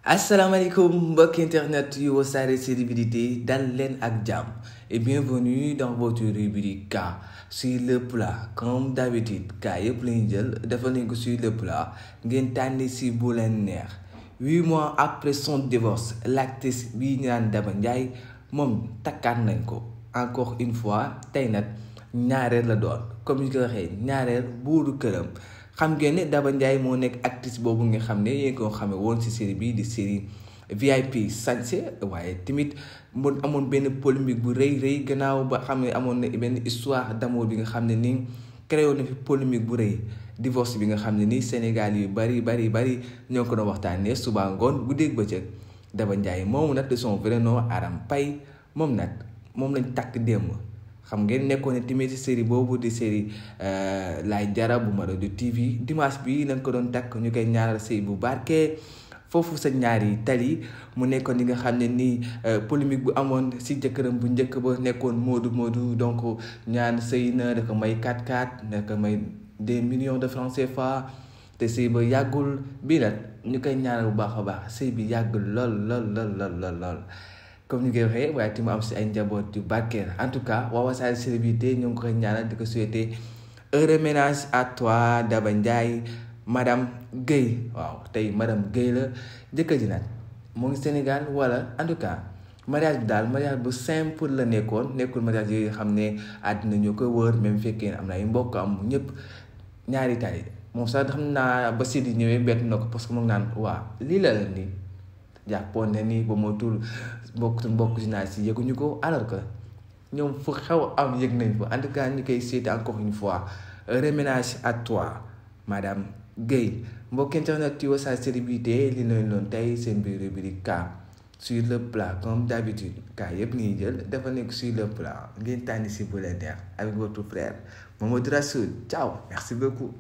Asalaamaaleykum mbokki internet yu Wassare Célébrité dal leen ak jàmm et bienvenue dans votre rubrique K sur le plat comme d'habitude K yëpp lañu jël dafa nañ ko sur le plat ngeen tànni si bu leen neex 8 mois après son divorce l'actrice bii ñu naan Daba Ndiaye moom takkaat nañ ko encore une fois tey nag ñaareel la doon comme ni ko waxee ñaareel buuru këram. xam ngeen ne Daba Ndiaye moo nekk actrice boobu nga xam ne yéen ko xamee woon ci série bii di série VIP Sañse waaye tamit mu amoon benn polémique bu rëy gannaaw ba xam ne amoon na benn histoire d'amour bi nga xam ne nii créé na fi polémique bu rëy divorce bi nga xam ne nii Sénégal yu bari ñoo ko doon waxtaanee suba ngoon guddeeg bëccëg Daba Ndiaye moomu nag de son vrai nom Aram Pay moom lañ takk démb. xam ngeen nekkoon ne tamit ci série boobu di série Laye Diarra bu Marodi TV dimanche bi lañ ko doon takk ñu koy ñaaral sëy bu barke foofu sa ñaari tali mu nekkoon li nga xam ne nii polémique bu amoon ci jëkkëram bu njëkk ba nekkoon Modou donc ñaan sëy na da ko may 4-4 da ko may des millions de francs CFA te sëy ba yàggul bii nag ñu koy ñaaral bu baax a baax sëy bi yàggul lool. comme ni nga waxee waaye mu am si ay njaboot yu barkeel en tout cas waa Wassare Célébrité ñoo ngi koy ñaanal di ko souhaiter heureux ménage à toi Daba Ndiaye madame Guèye waaw tey madame Guèye la jëkkër ji nag mu ngi Sénégal wala en tout cas mariage bi daal mariage bu simple la nekkul mariage yooyu xam ne àddina ñoo ko wër même fekkee am na ay mbokk am ñëpp ñaari tali moom sax xam naa ba Sidi ñëwee bett na ko parce que mu ngi naan waaw lii la nii. jàppoon ne nii ba ma tul mbokk journaliste yi yëguñu ko alors que ñoom fu xew am yëg nañ fa en tout cas ñu koy seeti encore une fois reménage à toi madame Guèye mbokk internet yi Wassare Célébrité li leen doon tey seen biir rubrique K sur le plat comme d'habitude K yëpp ñuy jël dafa nekk sur le plat ngeen tànni si bu leen neex avec votre frère Mamadou Rassoul ciao merci beaucoup.